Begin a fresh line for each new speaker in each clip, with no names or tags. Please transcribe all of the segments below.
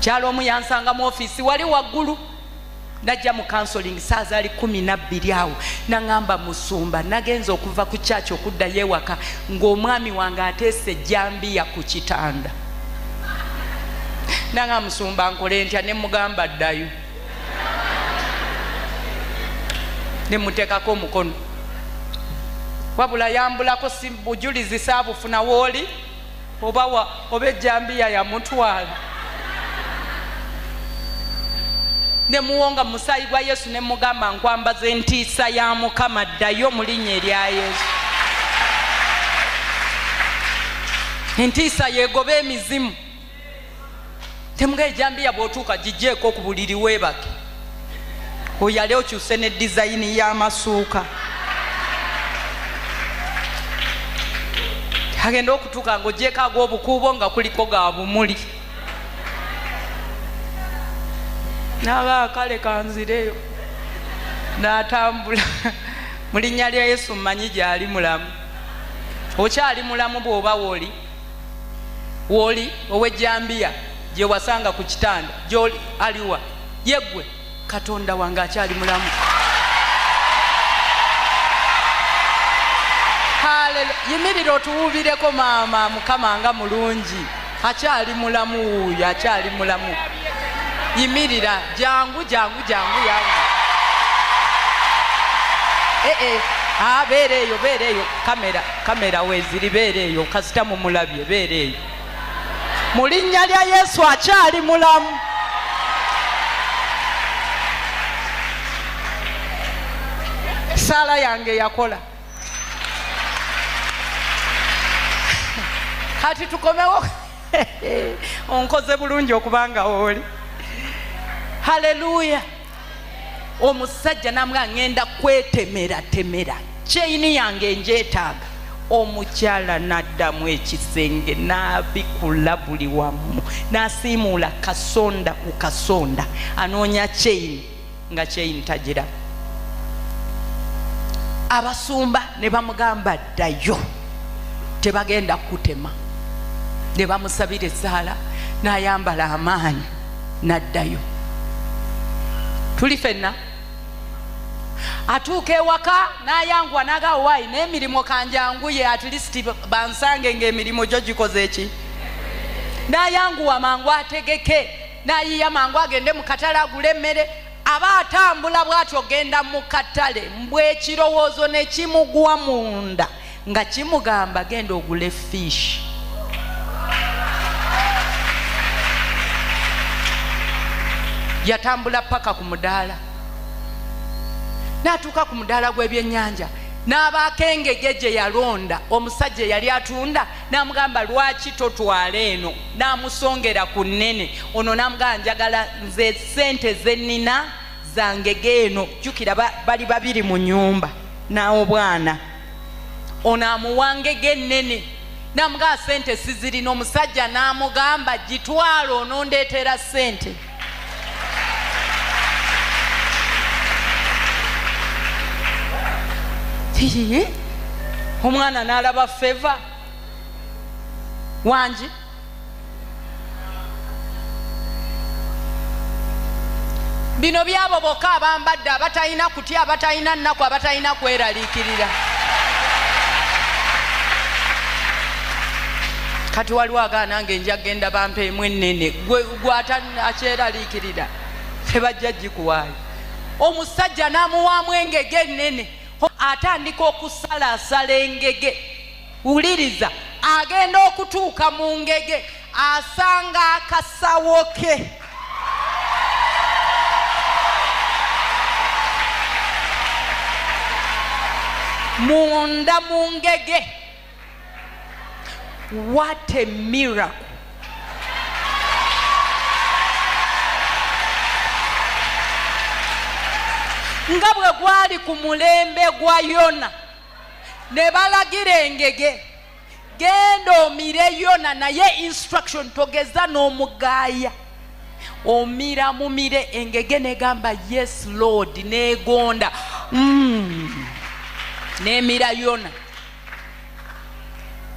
Kyalo omu yansanga mu ofiisi wali waggulu, najja mu counseling saa zaali 12 awo, naŋŋamba musumba nagenza okuva ku church okuddayo ewaka ng'omwami wange ateese ejjambiya ku kitanda. Nanga musumba nkole ntya? Ne mugamba ddayo, ne muteekako omukono. Wabula yambulako, si bujulizi saabufuna wooli oba ejjambiya yamutwala. Ne muwonga musaayi gwa Yesu ne mugamba nkwambaza entiisa ya Mukama, ddayo mu linnya erya Yesu. Entiisa yeegoba emizimu. Temuga ejjambiya bw'otuuka giggyeko ku buliri weebake, oyale okyuse ne dizayini y'amasuuka. Agenda okutuuka ng'ogyeko ag'obukuubo nga kuliko ga bumuli. Naga kale kanzireyo, n'atambula. Mu linnya lya Yesu mmanyi gy'ali mulamu. Okyali mulamu bw'oba wooli, wooli ow'ejjambiya gye wasanga ku kitanda, gy'oli aliwa? Yeggwe Katonda wange akyali mulamu. Haleluya! Yimirira otuwuubireko maama, Mukama nga mulungi, akyali mulamu wuuyo, akyali mulamu. Yimirira, jangu jangu jangu yangu. Beera eyo, beera eyo, kamera weeziri, beera eyo, kasita mumulabye, beera eyo. Mu linnya lya Yesu akyali mulamu. Saala yange yakola. Kati tukomewo. Onkoze bulungi okubanga oli. Haleluya. Omusajja namugamba ngenda kwetemera temera, chain yange njeetaaga. Omukyala n'addamu ekisenge n'abikula buli wamu, n'asiimuula kasonda ku kasonda, anoonya chain nga chain tagira. Abasumba ne bamugamba ddayo, tebagenda kutema. Ne bamusabira essaala, n'ayambala amaanyi n'addayo. Tuli fenna. Atuuka ewaka n'ayanguwa n'agamba waayi n'emirimu kanjanguye, at least bansange ng'emirimu gyo gikoze ki. N'ayanguwa mangu ategeke, n'ayiya mangu agende mu katale agule emmere. Aba atambula bw'atyo genda mu katale, mbwe ekirowoozo ne kimugwa munda nga kimugamba genda ogule fish. Yatambula paka ku mudaala, n'atuuka ku mudaala gw'ebyennyanja, n'abaako engege gye yalonda. Omusajja eyali atunda n'amugamba lwaki totwala eno, n'amusongera ku nnene. Ono n'amugamba njagala nze ssente ze nnina za ngege eno. Jjukira bali babiri mu nnyumba n'obwana. Ono amuwa ngege ennene, n'amugamba ssente sizirina. Omusajja n'amugamba gitwala onondeetera ssente. Omwana n'alaba feva wangi. Bino byabo bokka abambadde, abatalina kutya, abatalina nnaku, abatalina kweraliikirira. Kati waliwo agaana nange nja genda bampeemu ennene, gwe akyeraliikirira tebajja gikuwaayo. Omusajja n'amuwaamu engege ennene, atandika okusalaasala engege. Wuliriza, agenda okutuuka mu ngege asanga akasawo ke. Munda mu ngege. What a miracle. Nga bwe gwali ku mulembe gwa Yona, ne balagira engege genda omire Yona, naye instruction togeza n'omugaaya, omira mumire. Engege negamba yes Lord, negonda nemira Yona.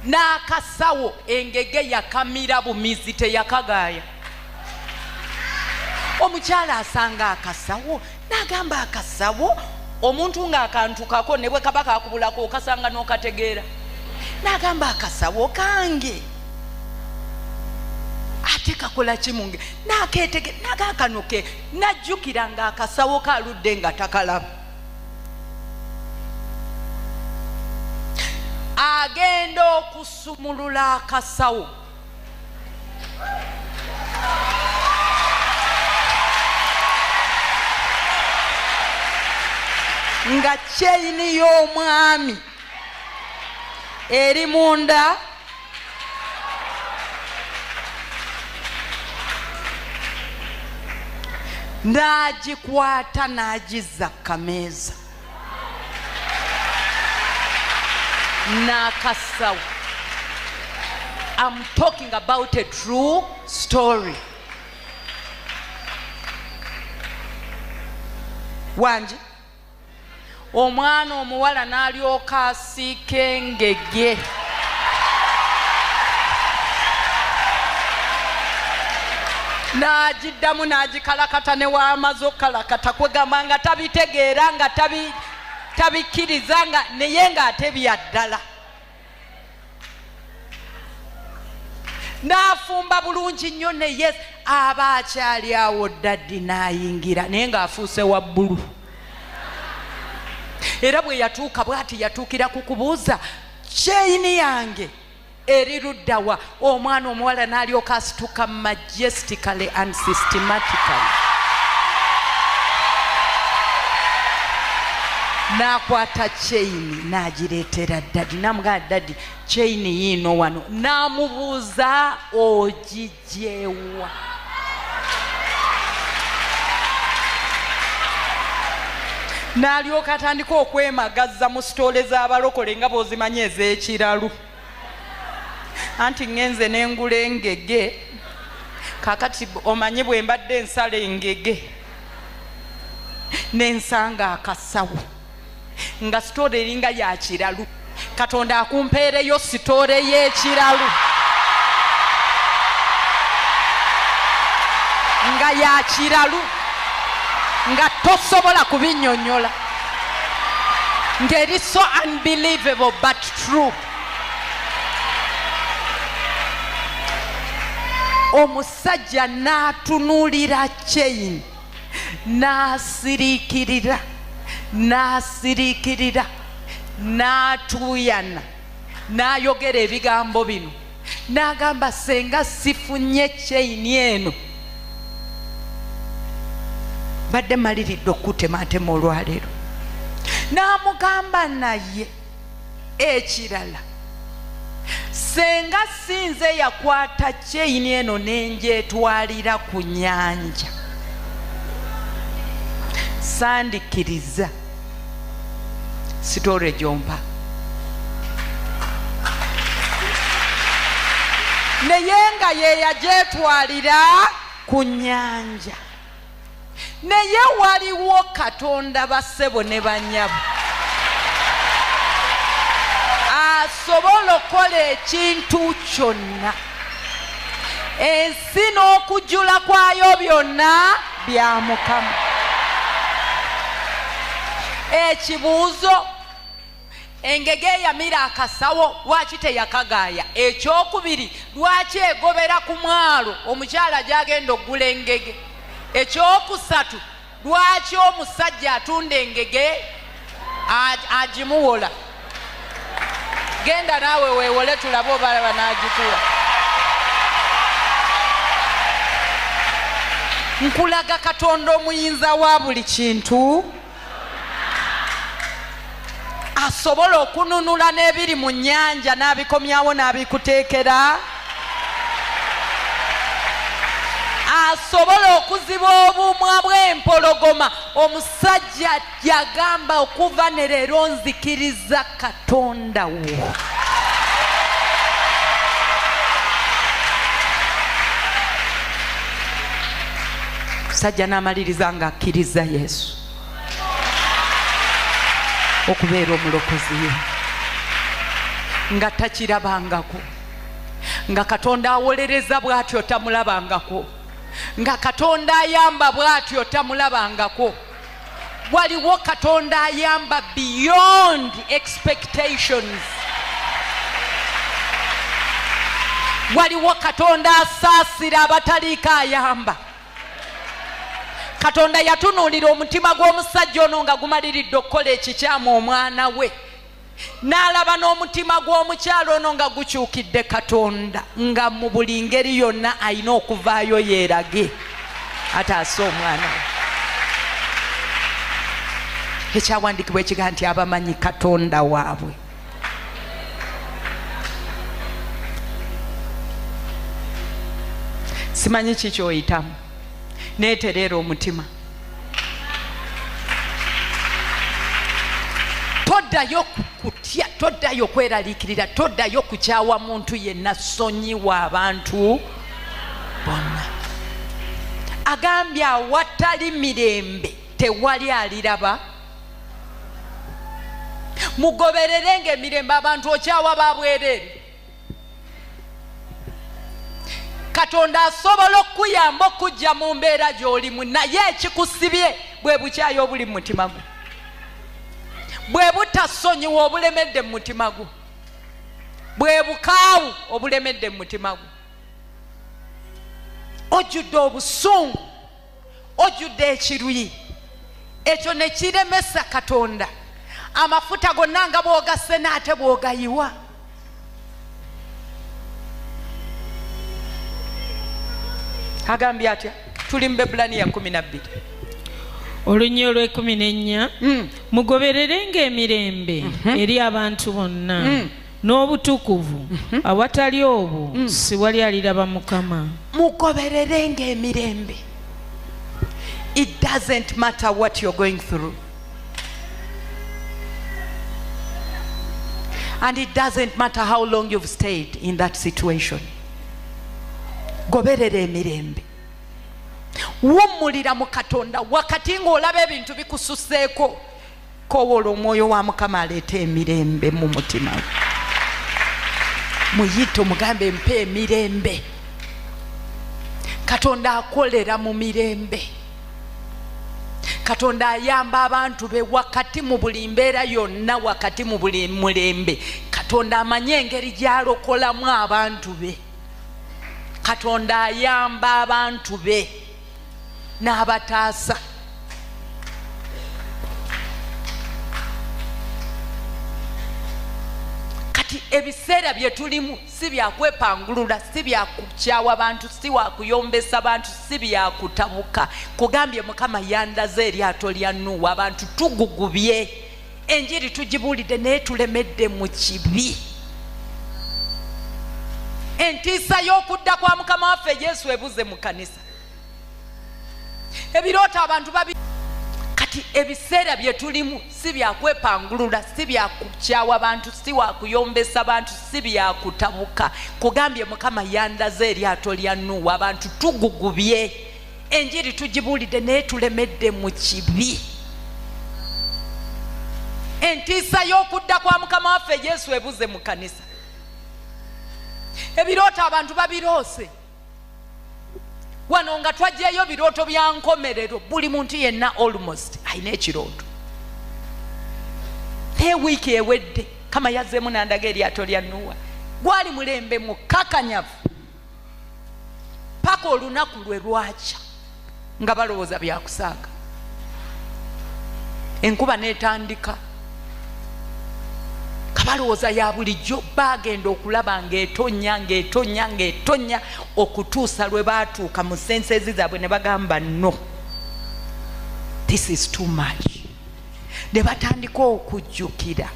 N'akasawo engege yakamira bumizi, teyakagaaya. Omukyala asanga akasawo, n'agamba akasawo, omuntu ng'akantukako ne bwe kaba kakubulako okasanga n'okategeera. N'agamba akasawo kange ate kakola ki munge? N'akeetege, n'agakanoke, n'ajjukira ng'akasawo kaludde nga takalaba. Agenda okusumulula akasawo, nga chaini y'omwami eri munda. N'agikwata n'agizza kameeza n'akasawo. I'm talking about a true story. Wangi omwana omuwala n'alyoka asiika engege. N'agiddamu n'agikalakata ne waamaze okukalakata, kwegamba nga tabitegeera, nga tabikkiriza, nga naye ng'ate bya ddala. N'afumba bulungi nnyo naye aba akyali awo daddy n'ayingira, naye ng'afuuse wa bbulu. Era bwe yatuuka bw'ati yatuukira ku kubuuza chaini yange eri ludda wa? Omwana omuwala n'alyoka asituka majestically and systematically, n'akwata chaini n'agireetera daddy, n'amugamba daddy chaini yiino wano. N'amubuuza ogigyewa? N'alyoka atandika okwemagaza mu sitoole z'abalokole nga bw'ozimanyi ez'ekiralu. Anti ngenze n'engula engege, kaakati omanyi bwe mbadde ensala engege n'ensanga akasawo, nga sitoole eringa ya kiralu. Katonda akumpeereyo sitoole y'ekiralu nga ya kiralu, nga tosobola kubinnyonnyola, ng'eri so unbelievable but true. Omusajja n'atunuulira chain, n'asiriikirira, n'asiriikirira, n'atuuyana, n'ayogera ebigambo bino, n'agamba senga sifunye chain eno, badde maliridde okutematema olwaleero. N'amugamba naye ekirala, senga sinze yakwata chaini eno nenjetwalira ku nnyanja, sandikiriza sitore gyompa. Naye nga ye yagyetwalira ku nnyanja. Naye waliwo Katonda bassebo ne bannyabo asobola okukola ekintu kyonna. Ensi n'okujjula kwayo byonna bya Mukama. Ekibuuzo, engege eyamira akasawo lwaki teyakagaaya? Ekyokubiri, lwaki egobera ku mwalo omukyala gy'agenda okugula engege? Ekyokusatu, lwaki omusajja atunda engege agimuwola? Genda naawe weewole tulabe oba banaagikuwa. Nkulaga Katonda omuyinza wa buli kintu asobola okununula n'ebiri mu nnyanja n'abikomyawo n'abikuteekera, asobola okuziba obumwa bw'empologoma. Omusajja yagamba okuva ne leero nzikiriza Katonda wo. Omusajja n'amaliriza ng'akkiriza Yesu okubeera omulokozi we, nga takirabangako, nga Katonda awolereza bw'atyo tamulabangako, Nga Katonda ayamba bw'atyo tamulabangako. Waliwo Katonda ayamba beyond expectations. Waliwo Katonda asaasira abataliiko ayamba. Katonda yatunuulira omutima gw'omusajja ono nga gumaliridde okukola ekikyamu omwana we, n'alaba n'omutima gw'omukyalo ono nga gukyukidde Katonda, nga mu buli ngeri yonna alina okuvaayo yeerage ataase omwana we. Ekyawandiikibwa ekigaa nti abamanyi Katonda waabwe. Simanyi ki ky'oyitamu, neetereera omutima. Toddayo kutya, toddayo kweraliikirira, toddayo kukyawa muntu yenna, sonyiwa abantu bonna. Agambye awatali mirembe tewali aliraba. Mugobererenga emirembe. Abantu okyawa babwereere. Katonda asobola okukuyamba okujja mu mbeera gy'olimu, naye ekikusibye bwe bukyayi obuli mu mutima gwo, bwe butasonyiwa obulemedde mu mutima gwo, bwe bukaawu obulemedde mu mutima gwo. Ojjudde obusungu, ojjudde ekiruyi, ekyo ne kiremesa Katonda. Amafuta gonna nga bw'ogasse n'ate bw'ogayiwa. Agambye atya? Tuli mu Baebbulaniya 12
Olunya olw'e14. Mugobererenga emirembe eri abantu bonna n'obutukuvu, awatali obwo siwali aliraba Mukama.
Mugobererenga emirembe. It doesn't matter what you're going through, and it doesn't matter how long you've stayed in that situation. Goberera emirembe. Wummulira mu Katonda. Wakati ng'olaba ebintu bikususeeko, kowola omwoyo wa Mukama aleeta emirembe mu mutima gwo. Muyite omugambe, mpa emirembe. Katonda akolera mu mirembe. Katonda ayamba abantu be wakati mu buli mbeera yonna, wakati mu buli mulembe. Katonda amanye engeri gy'alokolamu abantu be. Katonda ayamba abantu be n'abataasa. Kati ebiseera bye tulimu si byakwepangulula, si byakukyawa bantu, si wakuyombesa bantu, si byakutabuka. Kugambye Mukama yandaze eryato lya Nuuwa. Abantu tugugubye, enjiri tugibuulidde naye tulemedde mu kibi. Entiisa y'okudda kwa Mukama waffe Yesu ebuze mu kanisa. Ebirooto abantu babi. Kati ebiseera bye tulimu si byakwepangulula, si byakukyawa bantu, si wakuyombesa bantu, si byakutabuka. Kugambye Mukama yandaze eryato lya Nuuwa. Abantu tugugubye, enjiri tugibuulidde naye tulemedde mu kibi. Entiisa y'okudda kwa Mukama waffe Yesu ebuze mu kanisa. Ebirooto abantu babiroose. Wano nga twajjayo birooto bya nkomerero, buli muntu yenna almost alina ekirooto. Naye wiiki ewedde Kama yazzeemu n'andaga eryato lya Nuuwa. Gwali mulembe mukakanyavu paka olunaku lwe lwakya nga balowooza byakusaaga. Enkuba n'etandika, kabalowooza ya bulijjo. Bagenda okulaba ng'etonnya, ng'etonnya, ng'etonnya, okutuusa lwe baatuuka mu senses zaabwe ne bagamba, no, this is too much. Ne batandika okujjukira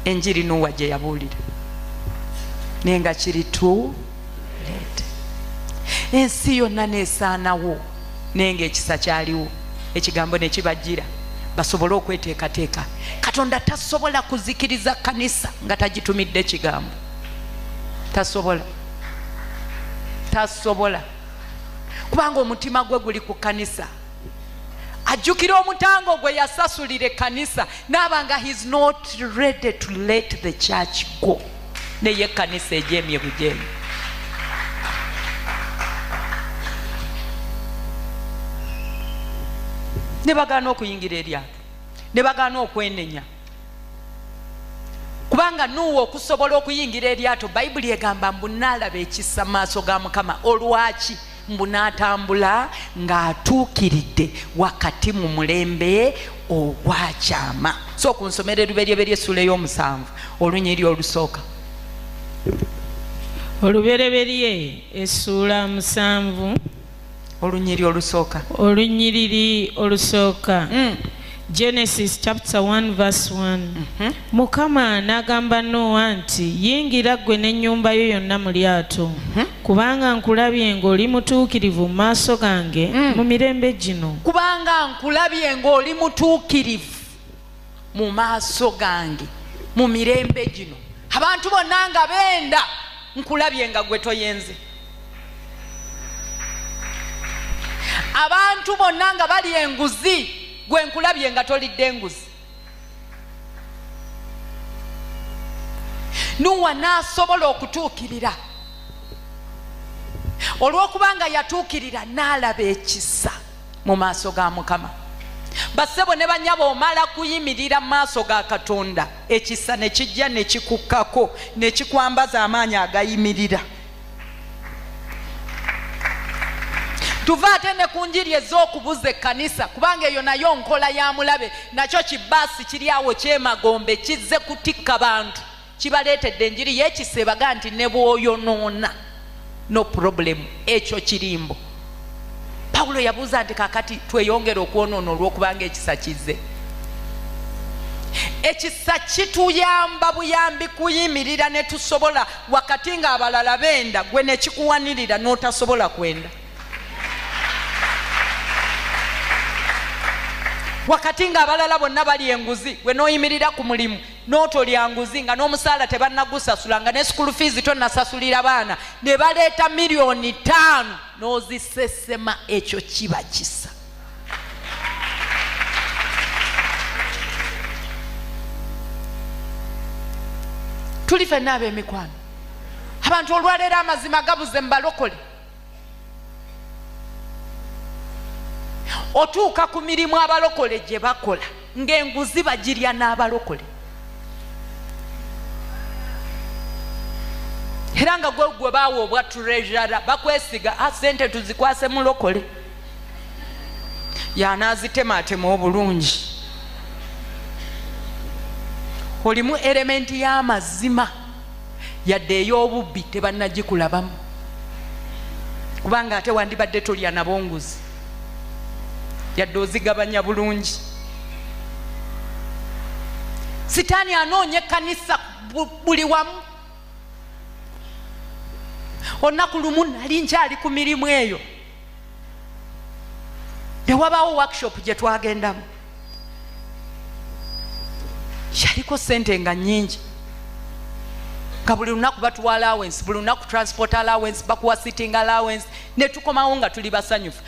enjiri Nuuwa gye yabuulira, naye nga kiri too late. Ensi yonna neesaanawo, naye ng'ekisa kyaliwo, ekigambo ne kibajjira basobole okweteekateeka. Katonda tasobola kuzikiriza kanisa nga tagitumidde kigambo. Tasobola, tasobola, kubanga omutima gwe guli ku kanisa. Ajjukira omutango gwe yasasulira ekkanisa, naaba nga he's not ready to let the church go. Naye ekkanisa ejemye bujeemi. Ne bagaana okuyingira eryato, ne bagaana okwenenya. Kubanga Nuuwa okusobola okuyingira eryato, Bayibuli egamba mbu n'alaba ekisa mu maaso ga Mukama. Olwaki? Mbu n'atambula ng'atuukiridde wakati mu mulembe ogwakyama. So okunsomera Eruberyeberye essula ey'omusanvu olunyiriri olusooka.
Olubereberye essuula 7
olunyiriri olusooka.
Olunyiriri olusooka. Genesis chapter 1 verse 1. Mukama n'agamba Nowa nti, yingira ggwe n'ennyumba yo yonna mu lyato, kubanga nkulabye ng'oli mutuukirivu mu maaso gange mu mirembe gino.
Kubanga nkulabye ng'oli mutuukirivu mu maaso gange mu mirembe gino. Abantu bonna nga benda, nkulabye nga gwe toyenze. Abantu bonna nga bali enguzi, gwe nkulabye nga tolidde enguzi. Nuuwa n'asobola okutuukirira. Olw'okubanga yatuukirira n'alaba ekisa mu maaso ga Mukama. Bassebo ne bannyabo, omala kuyimirira mu maaso ga Katonda, ekisa ne kijja ne kikukkako ne kikwambaza amaanyi agayimirira. Tuva ate ne ku njiri ez'okubuza ekkanisa, kubanga eyo nayo nkola ya mulabe. Nakyo kibaasi kiri awo kyemagombe, kizze kutikka bantu, kibaleetedde enjiri y'ekisa ebaga nti ne bw'oyonoona no problem. Ekyo kirimbo. Pawulo yabuuza nti kaakati tweyongere okwonoona olw'okubanga ekisa kizze. Ekisa kituyamba buyambi kuyimirira ne tusobola, wakati ng'abalala benda, gwe ne kikuwanirira n'otasobola kwenda. Wakati ng'abalala bonna bali enguzi, gwe n'oyimirira ku mulimu n'otolya nguzi, nga n'omusaala tebannagusasula, nga ne school fees tonnasasulira baana, ne baleeta 5 million n'ozisesema. Ekyo kiba kisa. Tuli ffenna ab'emikwano. Abantu olwaleero amazima gabuze mu balokole. Otuuka ku mirimu abalokole gye bakola ng'enguzi bagirya n'abalokole, era nga gwe gwe baawa obwa treasurer bakwesiga, sente tuzikwase mulokole y'anaazitemaatema obulungi. Olimu elementi y'amazima yadde ey'obubbi tebannagikulabamu, kubanga ate wandibadde tolya nabo nguzi, yadde ozigabanya bulungi. Sitaani anoonya ekkanisa buli wamu. Olunaku lumu nali nkyali ku mirimu eyo, ne wabaawo workshop gye twagendamu, yaliko sente nga nnyingi, nga buli lunaku batuwa allowance, buli lunaku transport allowance, bakuwa sitting allowance, ne tukomawo nga tuli basanyufu.